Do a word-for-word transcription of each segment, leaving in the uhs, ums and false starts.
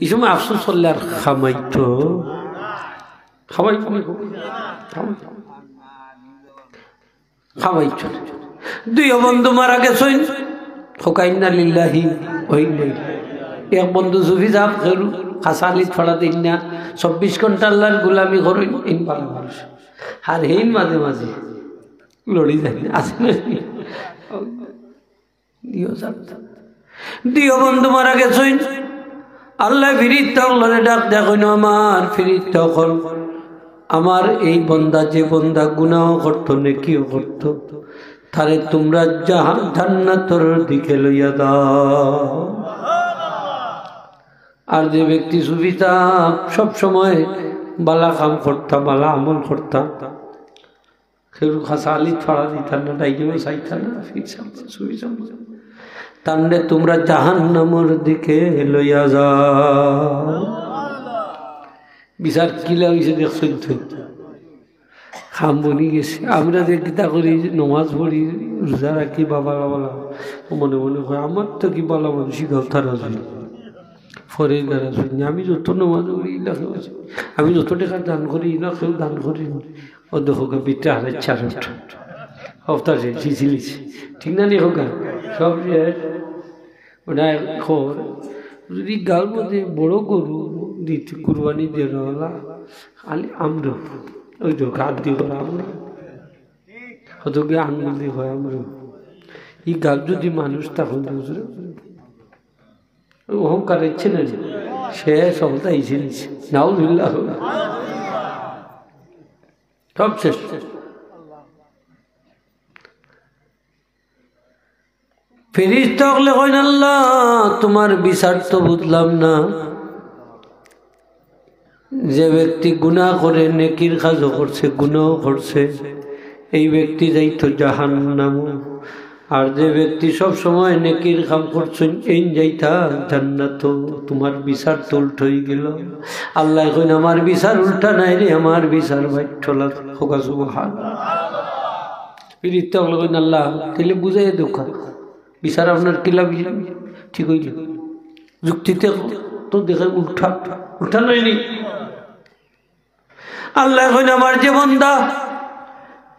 ই সময় আফসোস করলে আর খামাইতো, খামাইতো না, খামাইতো। খামাইতো। দুইও বন্ধু মারা গেছইন, কউক্কা ইন্না লিল্লাহি ওয়া ইন্না ইলাইহি। এক বন্ধু সুফি সাব খেরু, খাসা আলিত ফাড়া দিন না, চব্বিশ ঘন্টা আল্লাহর গুলামি করইন, ইন ভালা মানুষ। আর হেইন মাঝে মাঝে লড়ি যায়, আছে না? দিও জানতা। দিও বন্ধু মারা গেছইন। আল্লায় ফিরিস্তা অকলরে ডাক দেয়, কইন, "আমার ফিরিস্তা অকল, আমার এই বন্দা, যে বন্দা গুনাও করতো, নেকিও করতো, তারে তুমরা জাহান-, জান্নাতর দিকে লইয়া যাও।" আর যে ব্যক্তি সুফি সাব সব সময় বালা কাম করতা, বালা আমল করতা, কেউ খাসা আলিত ফাড়া দিতা না, ডাইনে চাইতা না, ফির সামনে, সুই সামনে। তানরে তুমরা জাহান্নামর দিকে লইয়া যাও। বিচার কিলা অইছে দেখছইন তো? কাম বনি গেছে। আমরা যে কিতা করি, নমাজ পড়ি, রোজা রাখি, বাবা বাবা, মনে মনে কয়, "আমার তো কি বালা মানুষ, গাল তারা যায়।" পরে গারা শুনি, "আমি যত নমাজ পড়ি, ইলা কেউ আছে। আমি যত টেকা দান করি, ইলা কেউ দান করি।" ও দেখো গা, বিটা হারে চার উঠা। হপ্তা শেষ, সিসিলিস। ঠিক না নি হোক গা? সব শেষ। ওটা খবর। যদি গাল মধ্যে বড় গরু দিতে কুরবানি দেওয়ালা, খালি আমরা। ওই তো গাল দিয়ে করা আমরা। কত কি আঙ্গুল দিয়ে হয় আমরা। এই গাল যদি মানুষ তখন বুঝলে, অহংকার ইচ্ছে না, সে সবটা ইচ্ছে নিচ্ছে। নাউজুবিল্লাহ। সব শেষ। ফিরিস্তা অকলে কইন, "আল্লাহ, তুমার বিচার তো বুঝলাম না। যে ব্যক্তি গুনাহ করে, নেকির কাজও করছে, গুনাহও করছে, এই ব্যক্তি যাইতো জাহান্নামো। আর যে ব্যক্তি সব সময় নেকির কাম করছইন, এইন যাইতা জান্নাতো। তুমার বিচার তো উল্টা অইগেলো।" আল্লায় কইন, "আমার বিচার উল্টা নায় রে, আমার বিচার ভাই ঠোলা।" হোক সুবহান। ফিরিস্তা অকলে কইন, "আল্লাহ, তাইলে বুঝাইয়া দেউক্কা, বিচার আপনার কিলা বি-, ঠিক অইলো? যুক্তিতে তো দেখে উল্টা, উল্টা নায় নি?" আল্লায় কইন, "আমার যে বন্দা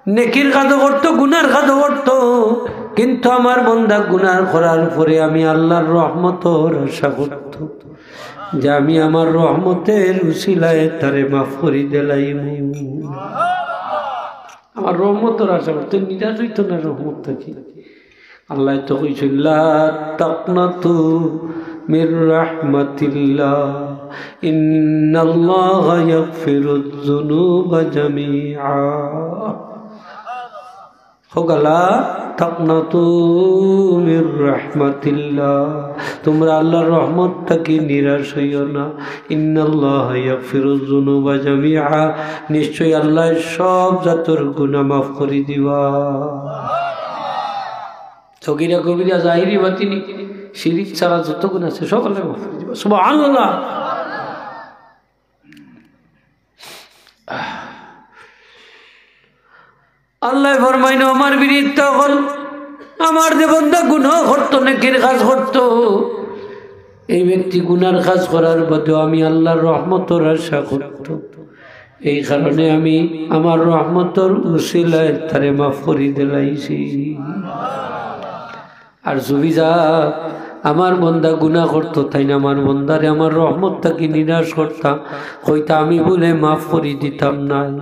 নেকির কাজও করতো, গুনার কাজও করতো, কিন্তু আমার বন্দা গুনার করার পরে আমি আল্লাহর রহমতর আশা করতো, যে আমি আমার রহমতর উসিলায় তারে মাফ করি দিলাইমু।" আমার রহমতর আশা করতো, নিরাশ অইতো না রহমত থাকি। আল্লায় তো কইছইন, "লা তাকনাতু মির রাহমাতিল্লাহ, ইন্নাল্লাহা ইয়াগফিরুয যুনুবা জামিআ।" হোক, "লা তাকনাতু মির রাহমাতিল্লাহ।" তুমরা আল্লাহর রহমত থাকি নিরাশ অইও না। ইন্নাল্লাহা ইয়াগফিরুয যুনুবা জামিআ। নিশ্চয় আল্লায় সব জাতর গুনাহ মাফ করি দিবা। সগিরা কবিরা, জাহিরি বাতিনি, শিরিক ছাড়া যত গুনাহ আছে, সব আল্লায় মাফ করি দিবা। সুবহানাল্লাহ। আল্লায় ফরমাইন, "আমার ফিরিস্তা অকল, আমার যে বন্দা গুনাহ করতো, নেকির কাজ করতো, এই ব্যক্তি গুনার কাজ করার বাদেও আমি আল্লাহর রহমতর আশা করতো, এই কারণে আমি আমার রহমতর উসিলায় তারে মাফ করি দিলাইছি।" আর সুফি সাব, আমার বন্দা গুনাহ করতো, তাইন আমার বন্দারে আমার রহমত থাকি নিরাশ করতা, কইতা আমি বুলে মাফ করি দিতাম নায়।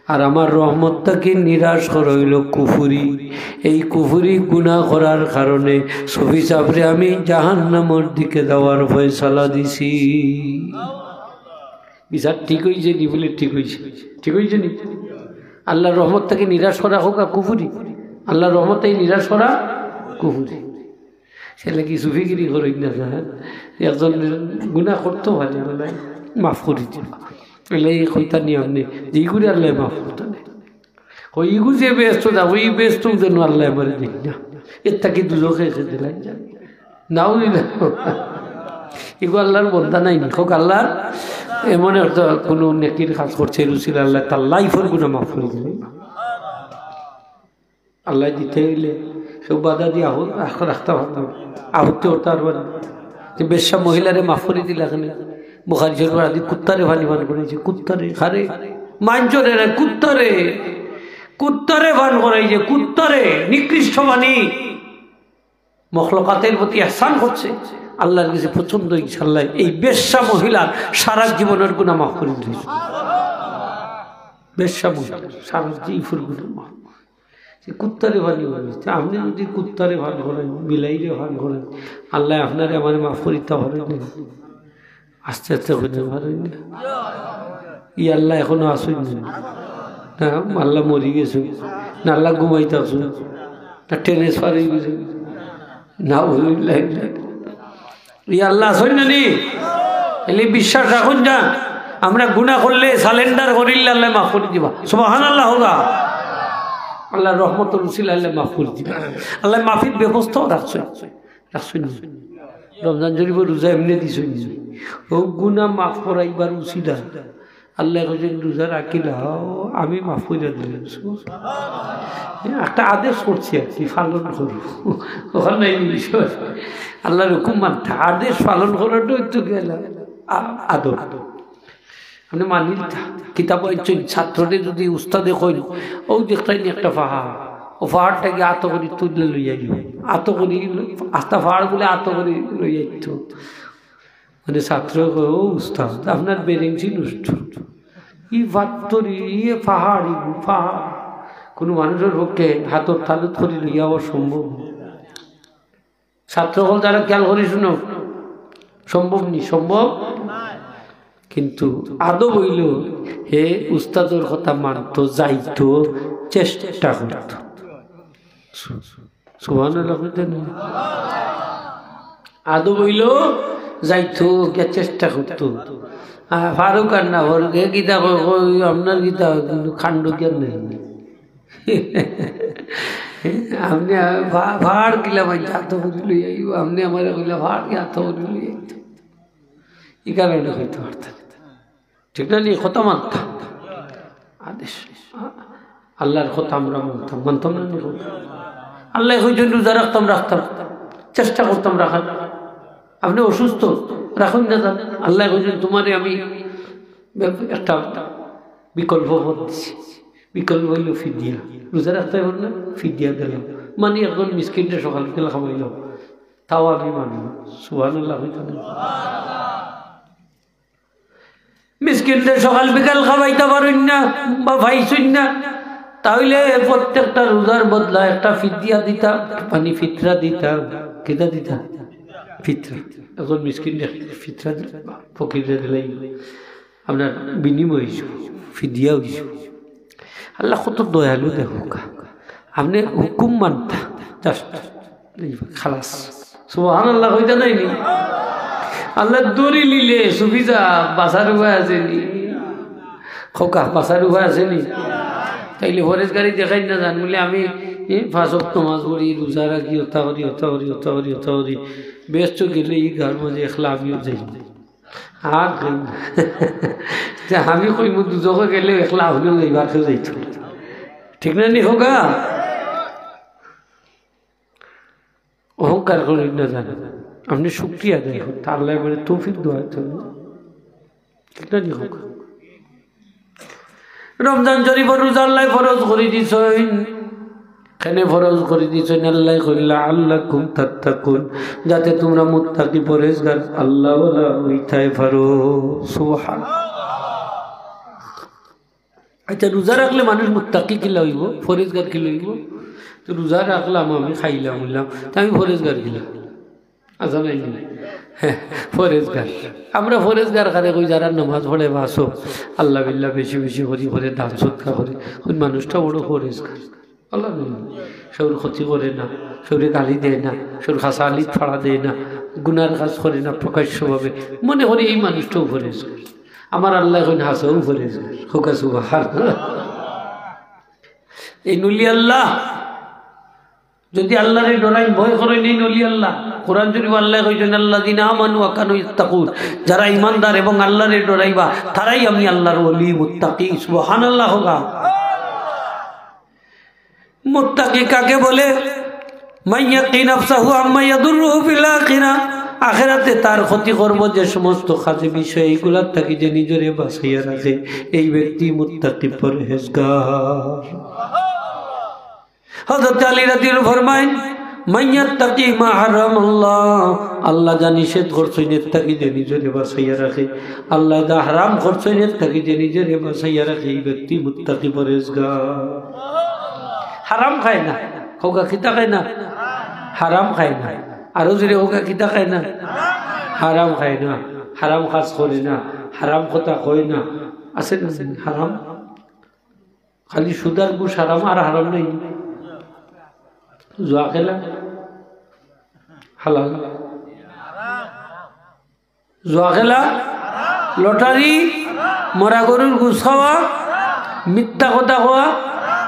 আর আমার রহমত থাকি নিরাশ করা অইলো কুফুরি। এই কুফুরি গুনাহ করার কারণে সুফি সাবরে আমি জাহান্নামর দিকে যাওয়ার ফয়সালা দিছি। বিচার ঠিক অইছে নি? বুলে ঠিক অইছে। ঠিক অইছে নি? আল্লাহর রহমত থাকি নিরাশ করা হোক আর কুফুরি, আল্লাহর রহমত থাকি নিরাশ করা কুফুরি। সে লাগি সুফিগিরি করইন না, হ্যাঁ? একজন গুনাহ করতো পারে, আল্লায় মাফ করি দিবা। এলে এই কইতা নি আপনে, যে ইগুরে আল্লায় মাফ করতা নায়। কই, "ইগু যে বেহেস্তো যাইবো, ই বেহেস্তো যেন আল্লায় আমারে দেইন না। এর থাকি দুজখে এসে দিলাই যায়।" নাউজুবিল্লাহ। ইগু আল্লাহর বন্দা নায় নি? হোক আল্লাহর, এমন একটা কোনো নেকির কাজ করছে, রসুল আল্লায় তার লাইফর গুনাহ মাফ করি দিলাইন। আল্লায় দিতে অইলে কেউ বাধা দিয়া আহ-, আহ-, রাখতা পারতো না। আহুতি করতা পারবা না। যে বেশ্যা মহিলারে মাফ করি দিলা কেনে? বুখারী শরীফর হাদিস, কুত্তারে পানি পান করাইছে, কুত্তারে, খারে, মাঞ্জরে রে, কুত্তারে, কুত্তারে পান করাইছে, কুত্তারে, নিকৃষ্ট পানি। মখলুকাতের প্রতি ইহসান করছে, আল্লাহর কাছে পছন্দ, ইনশাআল্লাহ এই বেশ্যা মহিলার সারা জীবনের গুনাহ মাফ করি দিছে। বেশ্যা মহিলা সারা জীবন গুনাহ মাফ। যে কুত্তারে পানি করাইছে, আপনে যদি কুত্তারে পান করেন, বিলাইরে পান করেন, আল্লাহ আপনারে আমারে মাফ করিতা পারে না? আস্তে আস্তে কইতে পারে না। ই আল্লাহ এখনো আছইন না? না, আল্লাহ মরি গেছইন, না আল্লাহ ঘুমাইতা আছইন, না ট্রেনে ফারি গেছইন, না, ই আল্লাহ আছইন না নি? এলে বিশ্বাস রাখুন না। আমরা গুনাহ করলে সারেন্ডার করিলে আল্লাহ মাফ করি দিবা। সুবহানাল্লাহ কউক্কা। আল্লাহর রহমতর উসিলায় আল্লাহ মাফ করি দিবা। আল্লাহ মাফির ব্যবস্থাও রাখছইন, রাখছইন না? রমজান শরীফর রোজা এমনে দিছইন না? অউ গুনাহ মাফ করাইবার উসিলা। আল্লাহ কইছইন, "রোজা রাখিলাও, আমি মাফ করি দিলাম।" একটা আদেশ করছি আর কি, পালন করো। ওখানে এই বিষয়। আল্লাহর হুকুম মানতা, আদেশ পালন করাটাই তো গেল আ-, আদব। আপনে মানিলতা। কিতাব আনছইন, ছাত্ররে যদি উস্তাদে কইন, "অউ দেখতায় নি একটা পাহাড়, অউ পাহাড়টা গিয়া আতো করি তুলিয়া লইয়া আইও।" আতো করি, আস্তা পাহাড় বুলে আতো করি লইয়া আইতো। মানে ছাত্র কয়, "ও উস্তাদ, আপনার বেরেংসি নষ্ট। ই পাত্থর, ই পাহাড়, ই পাহাড়। কুনু মানুষর পক্ষে হাতর তালুত করি লইয়া আওয়া সম্ভব না।" ছাত্র অকল যারা খেয়াল করি হুনো, সম্ভব নি, সম্ভব। কিন্তু আদব অইলো, হে উস্তাদর কথা মানতো, যাইতো, চেষ্টা করতো। সুবহানাল্লাহ কইতা নি? আদব অইলো, যাইতো, গিয়া চেষ্টা করতো। আ, ফারুক আর না ফারুক, হে কিতা কয়, কয়, "আপনার কিতা, কিন্তু কাণ্ড জ্ঞান নাই।" আপনে, আ, পা-, পাহাড় কিলা মানছে, আতো করি লইয়া আইও, আপনে আমারে কইলা পাহাড় গিয়া আতো করি লইয়া আইতো। ই কারণে কইতা পারতা না। ঠিক না নি? কথা মানতাম। আদেশ। আল্লাহর কথা আমরা মানতাম, মানতাম না নি? আল্লায় কইছইন রোজা রাখতাম, রাখতাম। চেষ্টা করতাম রাখার। আপনে অসুস্থ, রাখইন না যান। আল্লায় কইছইন, "তুমারে আমি একটা বিকল্প পথ দিছি।" বিকল্প অইলো ফিদিয়া। রোজা রাখতায় পারো না, ফিদিয়া দিলাম। মানে একজন মিসকিনরে সকাল বিকাল খাওয়াইলাম, তাও আমি মানমু। সুবহানাল্লাহ কইতা নি? মিসকিনরে সকাল বিকাল খাওয়াইতা পারইন না বা পাইছইন না, তাইলে প্রত্যেকটা রোজার বদলা একটা ফিদিয়া দিতা, মানে ফিতরা দিতা। কিতা দিতা? ফিতরা। একজন মিসকিনরে ফিতরা দিলা, ফকিররে দিলাইলা, আপনার বিনিময় অইছে, ফিদিয়া অইছে। আল্লাহ কত দয়ালু দেখউক্কা। আপনে হুকুম মানতা, just খালাস। সুবহানাল্লাহ কইতা নায় নি? আল্লায় ধরিলিলে, সুফি সাব, বাঁচার উপায় আছে নি? কউক্কা, বাঁচার উপায় আছে নি? তাইলে পরেজগারি দেখাইন না যান, বুলে আমি, এ, পাঁচ ওয়াক্ত নামাজ পড়ি, রোজা রাখি, অতা করি, অতা করি, অতা করি, অতা করি। বেহেস্তো গেলে ই গার মাঝে একলা আমিও যাই। আর কই না। তে আমি কইমু, দুজখো গেলে একলা আপনেও যাইবা, আর কেউ যাইতো না। ঠিক না নি কউক্কা? অহংকার করি না যান। আপনে শুকরিয়া আদায় করতা, আল্লায় আমারে তৌফিক দেওয়া তো। ঠিক না নি কউক্কা? রমজান শরীফর রোজা আল্লায় ফরজ করি দিছইন। কেনে ফরজ করি দিছইন? আল্লায় কইলা, "লাআল্লাকুম তাত্তাকুন", যাতে তুমরা মুত্তাকি পরেজগার আল্লাহওয়ালা অইতায় পারো। সুবহান। আচ্ছা, রোজা রাখলে মানুষ মুত্তাকি কিলা অইবো, পরেজগার কিলা অইবো? তো রোজা রাখলাম আমি, খাইলাম, উইলাম, তে আমি পরেজগার কিলা? আচ্ছা, নায় নি? হ্যাঁ, পরেজগার। আমরা পরেজগার কারে কই? যারা নামাজ পড়ে, বাঁচো, আল্লাহ বিল্লাহ বেশি বেশি করি করে, দান সদকা করে, অউ মানুষটা বড় পরেজগার। আল্লাহ নবী, কেউর ক্ষতি করে না, কেউরে গালি দেয় না, কেউর খাসা আলিত ফাড়া দেয় না, গুনার কাজ করে না প্রকাশ্যভাবে। মনে করি এই মানুষটাও পরেজগার। আমার আল্লায় কইন হাছাউ পরেজগার। কউক্কা সুবহানাল্লাহ। এইন অলি আল্লাহ। যদি আল্লাহরে ডরাইন, ভয় করইন, এইন অলি আল্লাহ। কোরআন শরীফো আল্লায় কইছইন, "আল্লাযীনা আমানু ওয়া কানু ইয়াত্তাকুন।" যারা ইমানদার এবং আল্লাহরে ডরাইবা, তারাই আমি আল্লাহর ওলি, মুত্তাকি। সুবহানাল্লাহ কউক্কা। মুত্তাকি কাকে বলে? মান ইয়াকি নাফসাহু আম্মা ইয়াদুররুহু ফিল আখিরা। আখেরাতে তার ক্ষতি করব যে সমস্ত খাজে বিষয়, এইগুলার থাকি যে নিজরে বাঁচাইয়া রাখে, এই ব্যক্তি মুত্তাকি পরহেজগার। হযরত আলী রাদিয়াল্লাহু আনহু ফরমাইন, "মান ইয়াত্তাকি মা হারামাল্লাহ।" আল্লাহ যা নিষেধ করছইন, এর থাকি যে নিজরে বাঁচাইয়া রাখে, আল্লাহ যা হারাম করছইন, এর থাকি যে নিজরে বাঁচাইয়া রাখে, এই ব্যক্তি মুত্তাকি পরহেজগার। হারাম খায় না, কউক্কা কিতা খায় না? হারাম খায় না। আরো জোরে কউক্কা কিতা খায় না? হারাম খায় না, হারাম কাজ করে না, হারাম কথা কয় না। আছে না হারাম? খালি সুদ আর ঘুষ হারাম, আর হারাম নাই। জুয়া খেলা হালাল। জুয়া খেলা, লটারি, মরা গরুর গোস খাওয়া, মিথ্যা কথা কওয়া,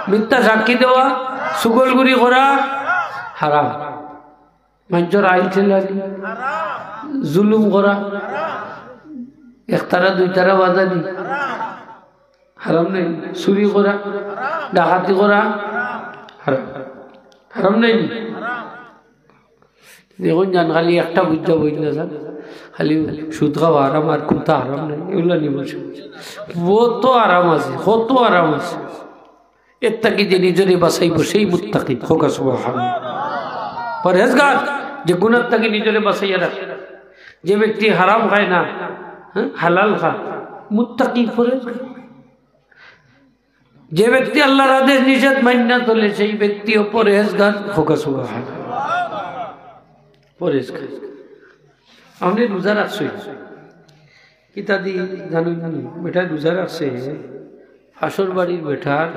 মিথ্যা সাক্ষী দেওয়া, চুগলখুরি করা হারাম। মাইনষর আইল ঠেলানি, জুলুম করা, একতারা দুইতারা বাজানি, হারাম নাই? চুরি করা, ডাকাতি করা, হারাম, হারাম নাই? দেখইন যান, খালি একটা বুঝা বই না যান, খালি সুদ খাওয়া হারাম, আর কুনতা হারাম নাই, এগুলা নিব। কত হারাম আছে, কত হারাম আছে। এর থাকি যে নিজরে বাঁচাইব, সেই মুত্তাকি। কউক্কা সুবহানাল্লাহ। পরহেজগার, যে গুনার থাকি নিজরে বাঁচাইয়া রাখে, যে ব্যক্তি হারাম খায় না, হ্যাঁ, হালাল খায়, মুত্তাকি পরহেজগার। যে ব্যক্তি আল্লাহর আদেশ নিষেধ মাইন্না চলে, সেই ব্যক্তিও পরহেজগার। কউক্কা সুবহানাল্লাহ। পরহেজগার। আপনে রোজা রাখছইন, কিতা দি জানইন নি? বেটায় রোজা রাখছে, পাশর বাড়ির বেটার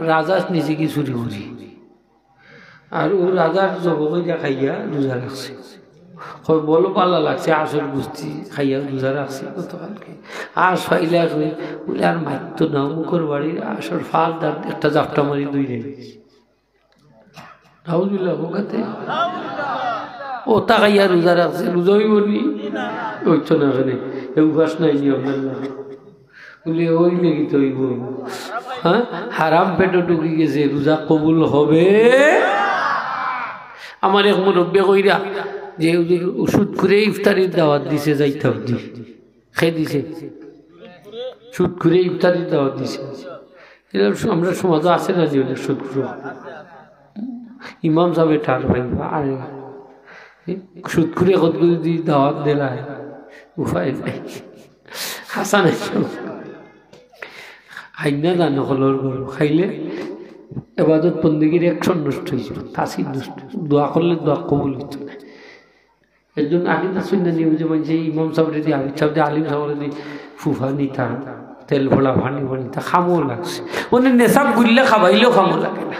রাজাছ নিছে গি চুরি করি। আর অউ রাজার জব কইরা খাইয়া রোজা রাখছে। কয়, বলো ভালা লাগছে, আছর গুস্তি খাইয়া রোজা রাখছে গতকালকে। আছ পাইলা কই, বলে, আর মারতো না, অমুকর বাড়ির আছর ফাল দাঁত একটা জাপটা মারি দৌড়াই দিছে। নাউজুবিল্লাহ, কউক্কা তে। অতা খাইয়া রোজা রাখছে, রোজা অইবো নি? অইতো না কেনে? এ উপাস নাই নি আপনার না? বলে, অইলে কিতা অইবো? হ্যাঁ? হারাম পেটো ঢুকি গেছে, রোজা কবুল হবে? আমার এক মুরব্বিয়ে কইরা যে, সুদখুরে ইফতারির দাওয়াত দিছে, যাইতাম দি। কে দিছে? সুদখুরে ইফতারির দাওয়াত দিছে। এরা স-, আমরার সমাজো আছে না নি অনেক সুদখুর? ইমাম সাবে ঠার পাইবা, আরে, সুদখুরে কতগুলি দি দাওয়াত দিলায়, উপায় নাই। হাসান একজন হাইনা দান হকলর ঘরো খাইলে এবাদত বন্দেগীর একশন নষ্ট অইযিবো, তাসির নষ্ট। দোয়া করলে দোয়া কবুল অইতো না। একজন আকিদা সুন্না নিয়ে বুঝে মানছে ইমাম সাবরে দি, হাফিজ সাবরে দি, আলিম সাবরে দি ফুফা নিতা, তেল ফোড়া পানি পানি তা খামো লাগছে। মানে নেশাব গুল্লা খাবাইলেও খামো লাগে না।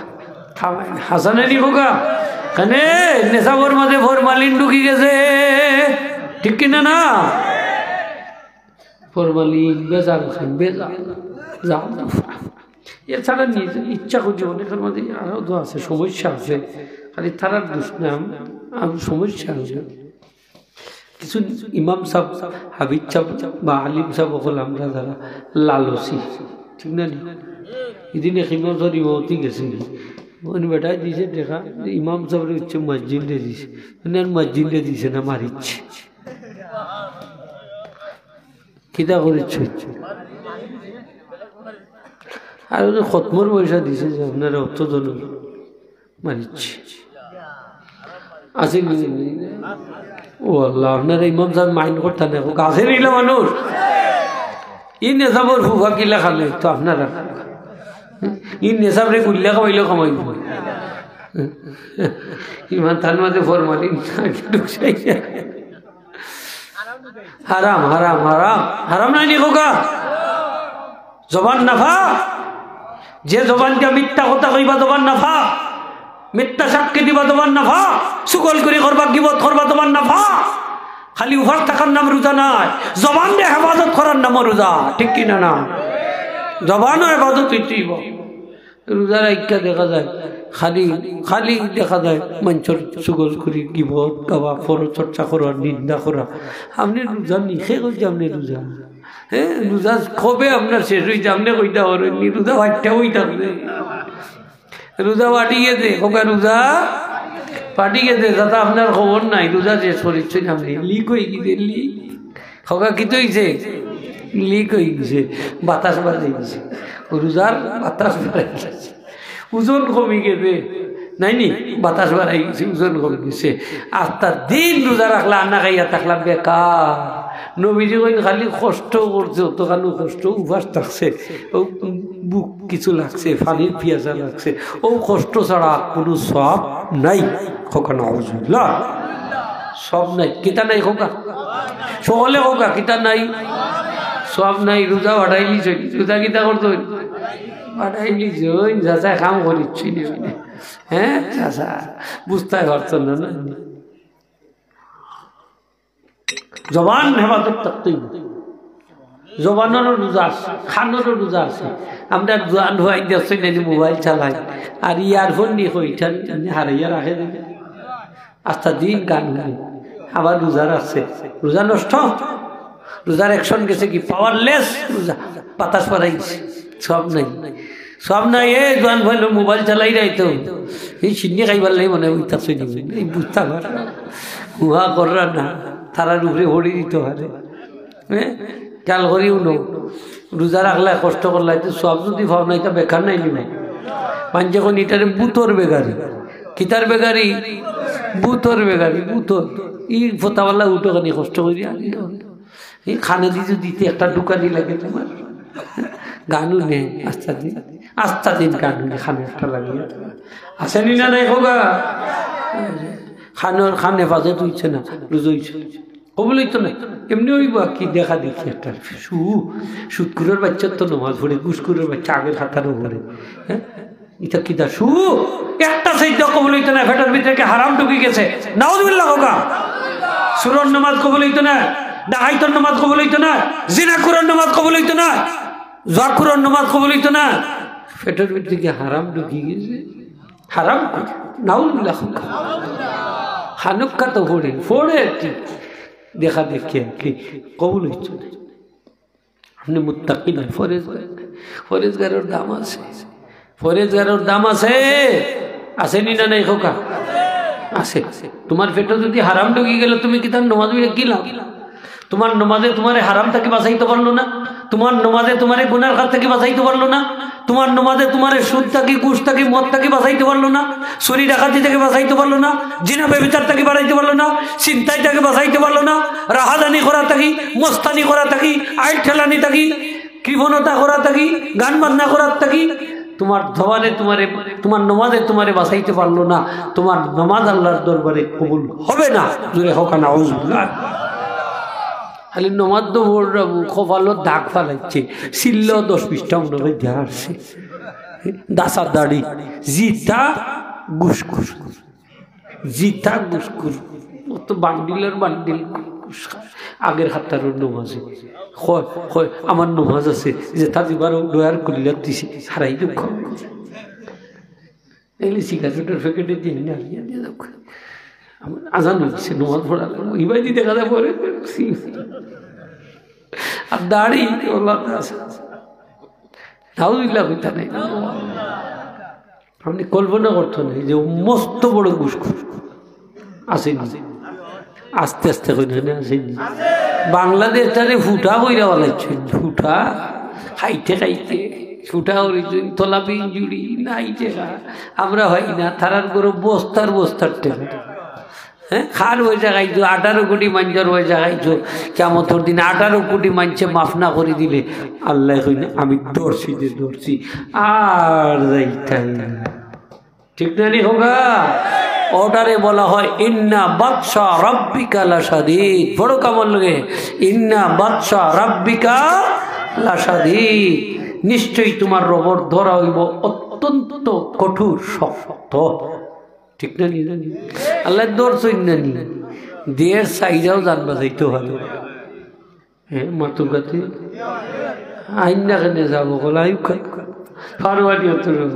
খাবাই না। হাসানে নি কউক্কা? কেনে নেশাবর মাঝে ফরমালিন ঢুকি গেছে। ঠিক কিনা না? ফরমালিন, বেজাল খান, বেজাল। জাল। এছাড়া নিজে ইচ্ছা করি অনেকের মাঝে আরো তো আছে, সমস্যা আছে। খালি তারার দোষ না, আরো সমস্যা আছে। কিছু ইমাম সাব, হাফিজ সাব বা আলিম সাব অকল আমরা যারা লালসি, ঠিক না নি? এদিন এক ইমাম সাব ইমামতি গেছে, অনে বেটায় দিছে দেখা, ইমাম সাবরে উঠছে মসজিদে দিছে, মানে আর মসজিদে দিছে না, মারিচ্ছে। কিতা করিচ্ছে? আর অনে খতমর পয়সা দিছে যে আপনারা অত জন মারিচ্ছে। আছে নি? ও আল্লাহ, আপনারা ইমাম সাব মাইন্ড করতা না, আছে নি ইলা মানুষ? ই নেশাবর ফুফা কিলা খালে তো আপনারা? ই নেশাবরে গুল্লা খাওয়াইলেও খাওয়াইবো। ইমান তার মাঝে ফরমালিন ঢুকছে। হারাম, হারাম, হারাম, হারাম নায় নি কউক্কা? জবান নাফাক। যে জবান দিয়া মিথ্যা কথা কইবা, জবান নাফাক। মিথ্যা সাক্ষী দিবা, জবান নাফাক। চুগলখুরি করবা, গীবত করবা, জবান নাফাক। খালি উপাস থাকার নাম রোজা নায়, জবানরে হেফাজত করার নামও রোজা। ঠিক কিনা না? জবানও হেফাজত অইতে অইবো। রোজা রাখিয়া দেখা যায় খালি, খালি দেখা যায় মাইনষর চুগলখুরি, গীবত, গাওয়া, পরচর্চা করা, নিন্দা করা। আপনে রোজা নি, কে কইছে আপনে রোজা? হ্যাঁ, রোজা কবে আপনার শেষ অইছে? আপনে কইতা পারইন নি, রোজা বাটিয়া অই থাকলে। রোজা বাটি গেছে, কউক্কা রোজা। ফাটি গেছে, যাতে আপনার খবর নাই, রোজা শেষ করিচ্ছেন আপনি, লিক হয়ে গেছে, লিক। খোকা কিতা হইছে? লিক হয়ে গেছে, বাতাস বাড়াই গেছে, রোজার বাতাস বাড়াই গেছে, ওজন কমি গেছে, নাই নি? বাতাস বাড়াই গেছে, ওজন কমি গেছে। আস্তা দিন রোজা রাখলা, না খাইয়া থাকলা, বেকার। নবীজি কইন, খালি কষ্ট করছে, অতখানো কষ্ট, উপাস থাকছে, ও বুক কিছু লাগছে, পানির পিয়াসা লাগছে, ও কষ্ট ছাড়া কোনো সওয়াব নাই। খোকা নাউজুবিল্লাহ। সওয়াব নাই, কিতা নাই খোকা? সকলে খোকা, কিতা নাই? সওয়াব নাই। রোজা বাড়াইলিছইন, রোজা কিতা করছইন? বাড়াইলিছইন, চাচায় কাম করিচ্ছইন। হ্যাঁ চাচা, বুঝতায় পারতো না, না? জবান হেফাজত থাকতে হইব। জবানরও রোজা আছে, কানরও রোজা আছে। আমরা জোয়ান হওয়াই দেখছি না, মোবাইল চালাই, আর ইয়ারফোন নিয়ে কইটান হারাইয়া রাখে দিলে। আস্তা দিন গান হুনে, আবার রোজা রাখছে, রোজা নষ্ট, রোজার অ্যাকশন গেছে কি, পাওয়ারলেস রোজা, বাতাস বাড়াই গেছে, সওয়াব নাই। সওয়াব নাই। এ জোয়ান ভাই, মোবাইল চালাই রাইতো, এই সিন্নি খাইবার লাগি মনে হয় উঠা চলে যাবে, এই বুঝতে পারে, হুহা কররা না, তারার উপরে হরি দিতে পারে। হ্যাঁ, খেয়াল করিও না, রোজা রাখলে, কষ্ট করলে, তো সওয়াব যদি পাও না, এটা বেকার নাই নি ভাই। মানষে কইন ইটারে ভূতর বেগারি, কিতার বেগারি? ভূতর বেগারি, ভূতর। এই ফোতাওয়ালা উঠো খানি কষ্ট করি, এই কানে দি যদি একটা ঢুকানি লাগে তোমার, গান হুনে আস্তা দিন, আস্তা দিন গান হুনে কানে একটা লাগিয়ে। আছে নি না নাই খোকা? কানর, কান হেফাজত হইছে না, রোজা হইছে না। কবুল হইতো না। এমনি হইব আর কি, দেখা দেখি একটা শু, সুদখুরর বাচ্চা তো নমাজ পড়ে, ঘুষখুরর বাচ্চা আগের কাতারো পড়ে। হ্যাঁ? ইটা কিতা শু? একটা সেজদা কবুল হইতো না, পেটর ভিতরে কি হারাম ঢুকি গেছে? নাউজুবিল্লাহ খোকা। চুরর নমাজ কবুল হইতো না, ডাকাইতর নমাজ কবুল হইতো না, জিনাখুরর নমাজ কবুল হইতো না, জুয়াখুরর নমাজ কবুল হইতো না। পেটর ভিতরে কি হারাম ঢুকি গেছে? হারাম। নাউজুবিল্লাহ খোকা। কানর কাতারো পড়ে, পড়ে আর কি। দেখা দেখি আর কি, কবুল হইতো না। আপনি মুত্তাকি নয়, পরেজগার। পরেজগারর দাম আছে, পরেজগারর দাম আছে। আছে নি না নাই খোকা? আছে। তোমার পেটো যদি হারাম ঢুকি গেল, তুমি কিতা নমাজ পড়িয়া কি লাভ? তোমার নমাজে তোমারে হারাম থাকি বাঁচাইতে পারলো না, তোমার নমাজে তোমারে গুনার কাজ থাকি বাঁচাইতে পারলো না, তোমার নমাজে তোমারে সুদ থাকি, ঘুষ থাকি, মদ থাকি বাঁচাইতে পারলো না, চুরি ডাকাতি থাকি বাঁচাইতে পারলো না, জিনা ব্যভিচার থাকি বাঁচাইতে পারলো না, ছিনতাই থাকি বাঁচাইতে পারলো না, রাহাজানি করা থাকি, মস্তানি করা থাকি, আইল ঠেলানি থাকি, কৃপণতা করা থাকি, গান বাজনা করার থাকি, তোমার জবানে তোমারে, তোমার নমাজে তোমারে বাঁচাইতে পারলো না, তোমার নমাজ আল্লাহর দরবারে কবুল হবে না। জোরে হোক না, নাউজুবিল্লাহ। খালি নমাজ তো পড়রা, কপালো দাগ ফালাইছে, সিল্ল দশ বিশটা মনে হয় দেওয়া আছে, দাসা দাড়ি, জিতা ঘুষ ঘুষ। জিতা ঘুষখুর, ও তো বান্ডিলের বান্ডিল ঘুষ খায়। আগের কাতারর নমাজি। কয়, কয়, "আমার নমাজ আছে, যেটা দিবার ও ডয়ার খুলিয়া দিছি, হারাই দুঃখ।" এগুলি সিগারেটের প্যাকেটে দিন না, ইয়ে দিয়ে দাও। আমার আজান হচ্ছে, নমাজ পড়া লাগবে। ইবাই দি দেখা যায় পরে। আর দাড়ি, ওলা আছে। নাউজুবিল্লাহ কইতা নাই। আপনি কল্পনা করতো না যে ও মস্ত বড় ঘুষখুর। আছে নি? আস্তে আস্তে কই না, আছে নি? বাংলাদেশটারে ফুটা কইরা বানাইছে, ফুটা খাইতে খাইতে ফুটা করেছে, তলাবি ইঞ্জুরি নাই টেকা। আমরা হয় না, তারার গরো বস্তার বস্তার টেকা। হ্যাঁ, কার পয়সা খাইছো, আঠারো কোটি মানষর পয়সা খাইছো, কিয়ামতর দিন আঠারো কোটি মানষে মাফ না করি দিলে, আল্লায় কইন, "আমি ধরছি যে ধরছি, আর যাইতাই না।" ঠিক না নি হোগা? ওটারে বলা হয়, "ইন্না বাতশা রাব্বিকা লাশাদীদ।" বড় কামড় লাগে, "ইন্না বাতশা রাব্বিকা লাশাদীদ।" নিশ্চয়ই তোমার রবর ধরা হইব অত্যন্ত কঠোর, শক্ত। ঠিক না নি? আল্লায় ধরছইন না নি? দের সাইডাও জান বাঁচাইতে পারে। হ্যাঁ, মাতুকাতে আইন না কেনে যাবো, বলা আইউকা। ফারুয়ানি অত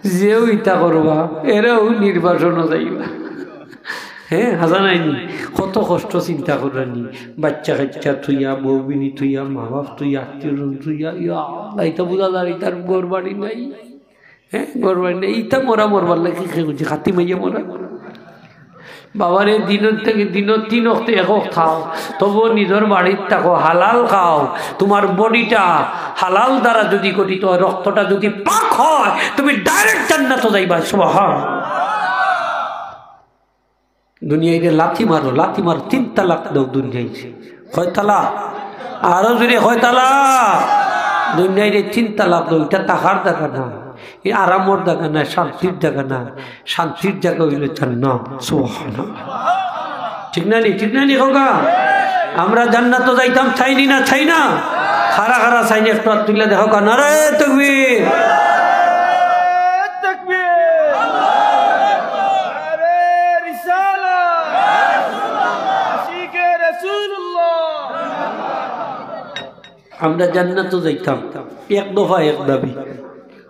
যেও ইতা করবা, এরাও নির্বাচনও যাইবা। হ্যাঁ, হাজা নাই নি? কত কষ্ট চিন্তা কররা নি? বাচ্চা কাচ্চা থুইয়া, বউ বিনি থুইয়া, মা বাপ থুইয়া, আত্মীয় স্বজন থুইয়া, ইয়া আল্লাহ, ইতা বুঝা যায়, ইতার ঘর বাড়ি নাই। হ্যাঁ, ঘর বাড়ি নাই। ইতা মরা মরবার লাগি কে বুঝে, খাতি মাইয়া মরা। বাবারে, দিন থাকি দিন তিন অক্ত এক অক্ত খাও, তবুও নিজর বাড়িত থাকো, হালাল খাও। তুমার বডিটা হালাল দ্বারা যুদি গঠিত অয়, রক্তটা যুদি পাক অয়, তুমি ডাইরেক্ট জান্নাতো যাইবা। সুবহান। দুনিয়াইরে লাথি মারো, লাথি মারো, তিন তালাক দেও দুনিয়াইরে। কয় তালাক? আরো জোরে কয় তালাক? দুনিয়াইরে তিন তালাক দেও। ইটা থাকার জাগা না, ই আরামর জাগা না, শান্তির জাগা না। শান্তির জাগা অইলো জান্নাত। সুবহানাল্লাহ। ঠিক না নি? ঠিক না নি? কউক্কা। আমরা জান্নাতো যাইতাম চাইনি না, চাই না? কারা কারা চাইনি একটু আত তুলিয়া দেখাউক্কা। নারায়ে তাকবীর। তাকবীর। আরে রিসালা। আশিকে রাসূলুল্লাহ। আমরা জান্নাতো যাইতাম, এক দফা এক দাবি।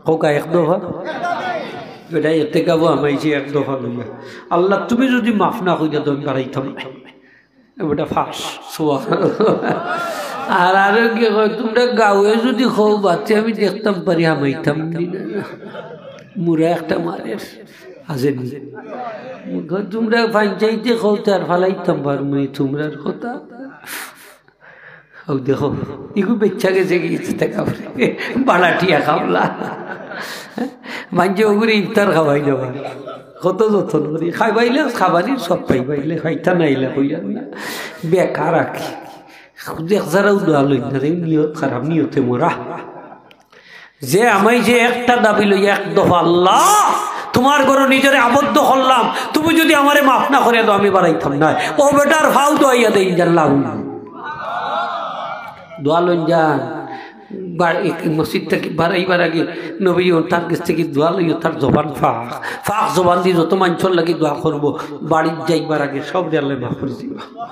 কউক্কা, এক দফা। বেটা, এতে কাবু আমাইছি এক দফা লইয়া। আল্লাহ, তুমি যুদি মাফ না করিয়া দেও, আমি বাড়াইতাম না। বেটা ফাঁস। সুবহানাল্লাহ। আর আরো কি কয়, তুমরা গাউয়ে যুদি কও, বাতি আমি দেখতাম পারি, হামাইতাম নি না। মুরা একটা মারের। আছে নি? কয়, তুমরা পঞ্চায়েতে কও, তার ফালাইতাম পারমু নি, তুমরার কথা। অউ দেখো, ইগু বেচ্চা গেছে কি ইতে টাকা পড়ে। বাড়াটিয়া খাবলা। মানষে ওগুরে ইফতার খাবাই না। কত যতন করি। খাবাইলে খাবানি সব পাইবাইলে, খাইতা নাইলে কইয়ার না। বেকার আর কি। দেখছাড়াও দোয়া লইন না, নিয়ত খারাপ, নিয়তে মরা। যে আমাইছে একটা দাবি লইয়া এক দফা, "আল্লাহ, তুমার ঘরো নিজরে আবদ্ধ করলাম, তুমি যুদি আমারে মাফ না করিয়া দেও, আমি বাড়াইতাম না।" অউ বেটার ফাও দোয়াইয়া দেইন, জানলাম। দোয়া লইন যান। বা-, এক মসজিদ থাকি বাড়াইবার আগে নবী ও তার গেছ থাকি দোয়া লইও, তার জবান ফাঁক, ফাঁক জবান দি যত মানষর লাগি দোয়া করবো, বাড়িত যাইবার আগে সবরে আল্লায় মাফ করি দিবা।